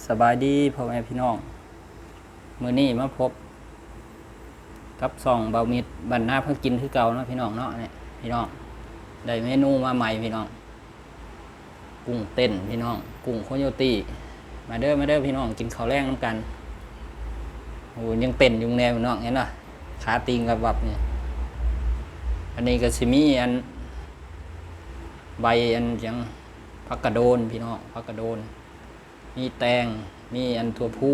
ສະບາຍດີພໍ່ແມ່ພີ່ນ້ອງ, ມື້ນີ້ມາພົບກັບຊ່ອງເບົາມິດບ້ານນາພາກິນຄືເກົ່າເນາະພີ່ນ້ອງເນາະ. ນີ້ພີ່ນ້ອງ ໄດ້ເມນູມາໃໝ່ພີ່ນ້ອງ, ກຸ້ງເຕັ້ນພີ່ນ້ອງ, ກຸ້ງໂຄໂຍຕີ. ມາເດີ ມາເດີພີ່ນ້ອງ, ກິນເຂົ້າແລງນຳກັນ. ໂອ້ ຍັງເຕັ້ນຢູ່ແນ່ພີ່ນ້ອງ, ເຫັນບໍ່? ຂາຕີງກັບວັບນີ້. ອັນນີ້ກໍຊິມີອັນ ໃບອັນຫຍັງ ຜັກກະໂດນພີ່ນ້ອງ, ຜັກກະໂດນ. ມີແຕງ ມີອັນຖົ່ວພູ.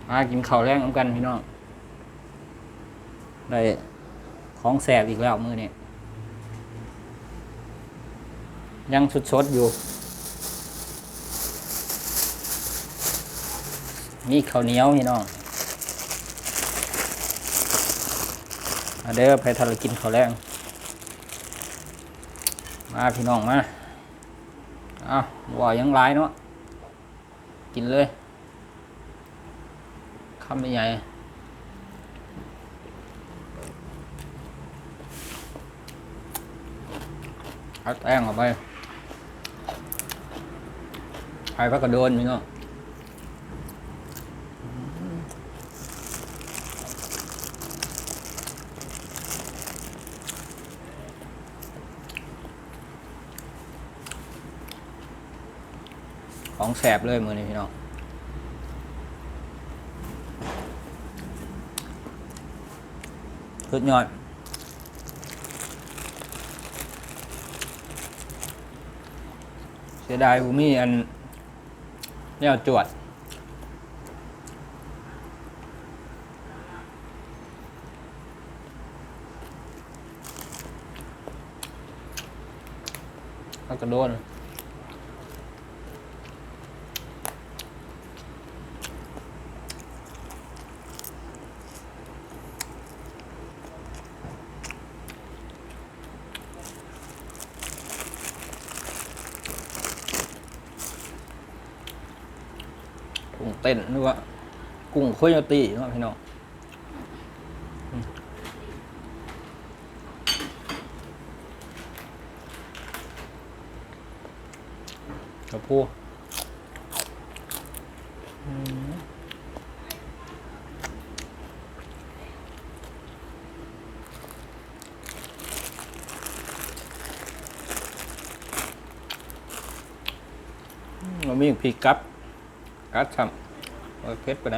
ມາກິນເຂົ້າແລງນຳກັນພີ່ນ້ອງ, ໄດ້ຂອງແຊບອີກແລ້ວມື້ນີ້, ຍັງສົດໆຢູ່. ມີເຂົ້າໜຽວພີ່ນ້ອງ, ມາເດີ ໃຜຖ້າລະກິນເຂົ້າແລງ ມາພີ່ນ້ອງມາ. ເອົ້າ ບໍ່ເວົ້າຫຍັງຫຼາຍເນາະ, ກິນເລີຍ ຄຳໃຫຍ່ໆ. ອັດແອງເຂົ້າໄປ, ໄຂ່ຜັກກະໂດນພີ່ນ້ອງ. ຂອງແຊບເລີຍມື້ນີ້ພີ່ນ້ອງ, ສຸດຍອດ. ເສຍດາຍບໍ່ມີອັນ ແນວຈວດ. ຜັກກະໂດນ ກຸ້ງເຕັ້ນ ຫຼືວ່າກຸ້ງໂຄໂຍຕີເນາະພີ່ນ້ອງ. ອືມ ກະໂພ ອືມ. ອືມ ມີພິກກັບ ກັດຊ້ຳ ບໍ່ເຜັດປານໃດ.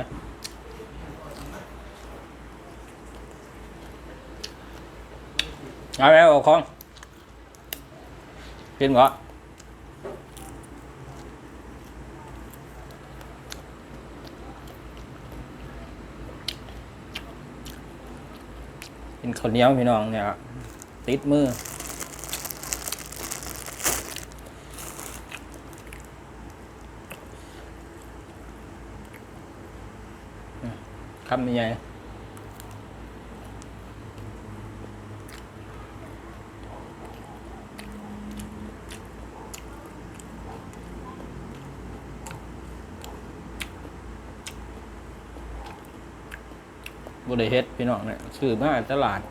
ເອົາແລ້ວ ເອົາຂອງ. ເຫັນບໍ່? ກິນເຂົ້າໜຽວພີ່ນ້ອງ ນີ້ລະ ຕິດມື. ຄຳໃຫຍ່ໆ ບໍ່ໄດ້ເຮັດພີ່ນ້ອງເອີຍ ຊື້ມາຕະຫຼາດ.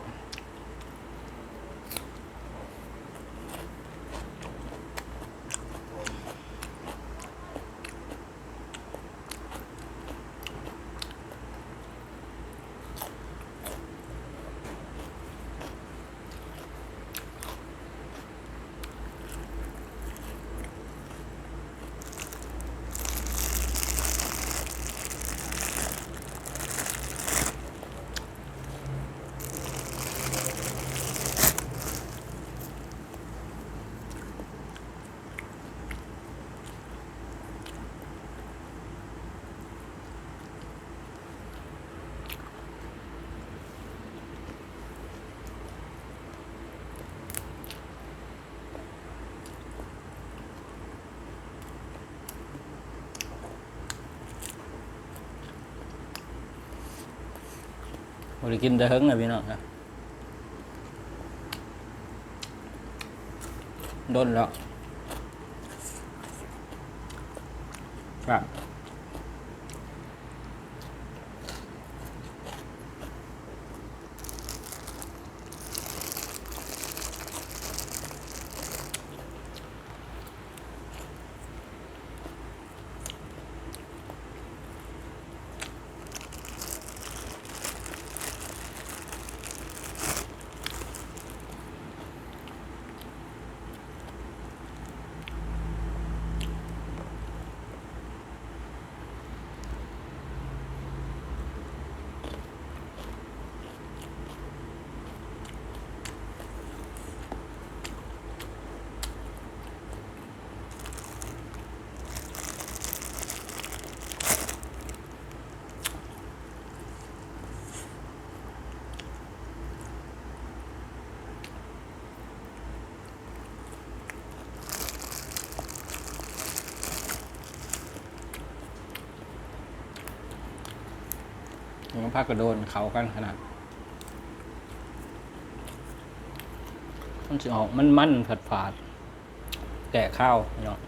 ບໍ່ໄດ້ກິນແຕ່ເຫິງແລ້ວພີ່ນ້ອງເອີຍ ດົນແລ້ວ ແຊບ. ມັນຜັກກະໂດນເຂົ້າກັນຂະໜາດ ມັນຊິອອກມັນໆ ຝາດໆ ແກ້ຄາວເນາະ.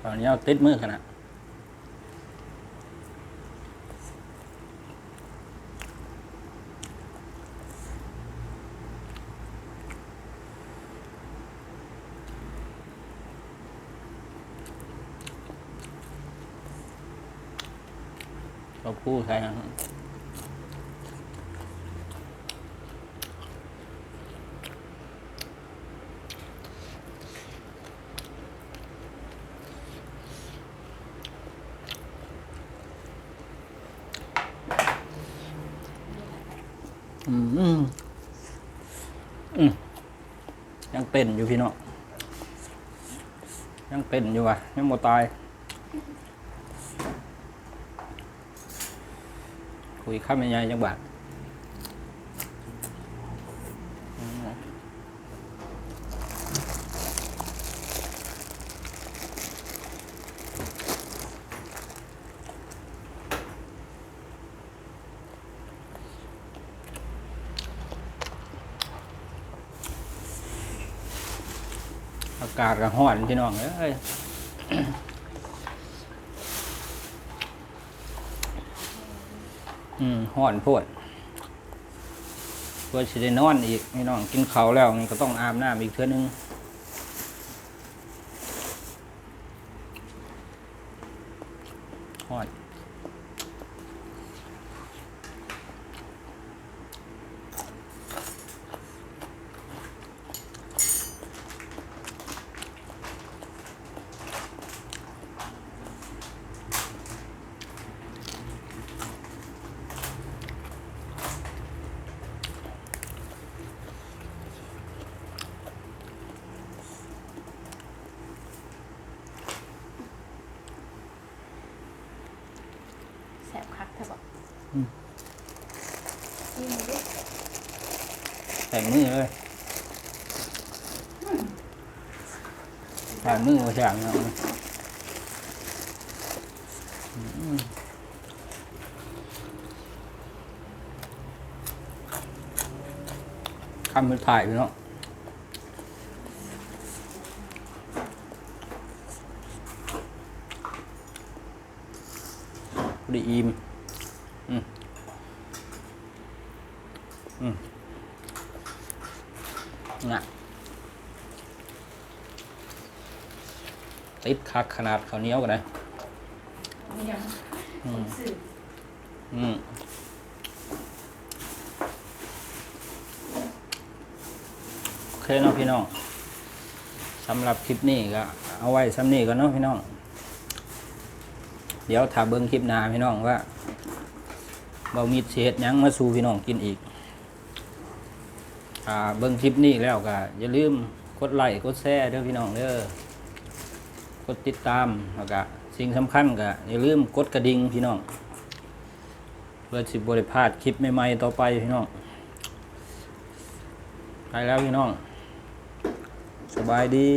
ເອົາໜຽວຕິດມືຂະໜາດ. ເອົາປູໃສ່ນະ. ອືມ ອືມ ອືມ ຍັງເຕັ້ນຢູ່ພີ່ນ້ອງ ຍັງເຕັ້ນຢູ່ວ່າ ຍັງບໍ່ຕາຍ. ຄຸຍຄຳໃຫຍ່ໆ ຈັກບາດ. ອາກາດກໍຮ້ອນພີ່ນ້ອງເອີຍ. ອືມ ຮ້ອນໂພດ ກວ່າຊິໄດ້ນອນອີກພີ່ນ້ອງ. ກິນເຂົ້າແລ້ວນີ້ກໍຕ້ອງອາບນ້ຳອີກເທື່ອໜຶ່ງ. ຮ້ອນ. ແຊບຄັກແທ້ບໍ? ອືມ ຊີມເບິ່ງ ໃສ່ມືເລີຍ. ອືມ ໃສ່ມືບໍ່ຊ່າງເນາະ. ອືມ ຄຳສຸດທ້າຍພີ່ນ້ອງ. ພໍດີອີ່ມ. ອືມ ອືມ ງະ ຕິດຄັກຂະໜາດເຂົ້າໜຽວກໍໄດ້. ອືມ ອືມ ໂອເຄເນາະພີ່ນ້ອງ, ສຳລັບຄລິບນີ້ກໍເອົາໄວ້ສ່ຳນີ້ກ່ອນເນາະພີ່ນ້ອງ. ດຽວຖ້າເບິ່ງຄລິບໜ້າພີ່ນ້ອງວ່າ ເບົາມິດຊິເຮັດຫຍັງມາສູ່ພີ່ນ້ອງກິນອີກ. ອ່າ ເບິ່ງຄລິບນີ້ແລ້ວກໍຢ່າລືມກົດໄລ້ກົດແຊເດີພີ່ນ້ອງເດີ ກົດຕິດຕາມ ແລ້ວກໍສິ່ງສຳຄັນກໍຢ່າລືມກົດກະດິ່ງພີ່ນ້ອງ ເພື່ອຊິບໍ່ໄດ້ພາດຄລິບໃໝ່ໆຕໍ່ໄປພີ່ນ້ອງ. ໄປແລ້ວພີ່ນ້ອງ ສະບາຍດີ.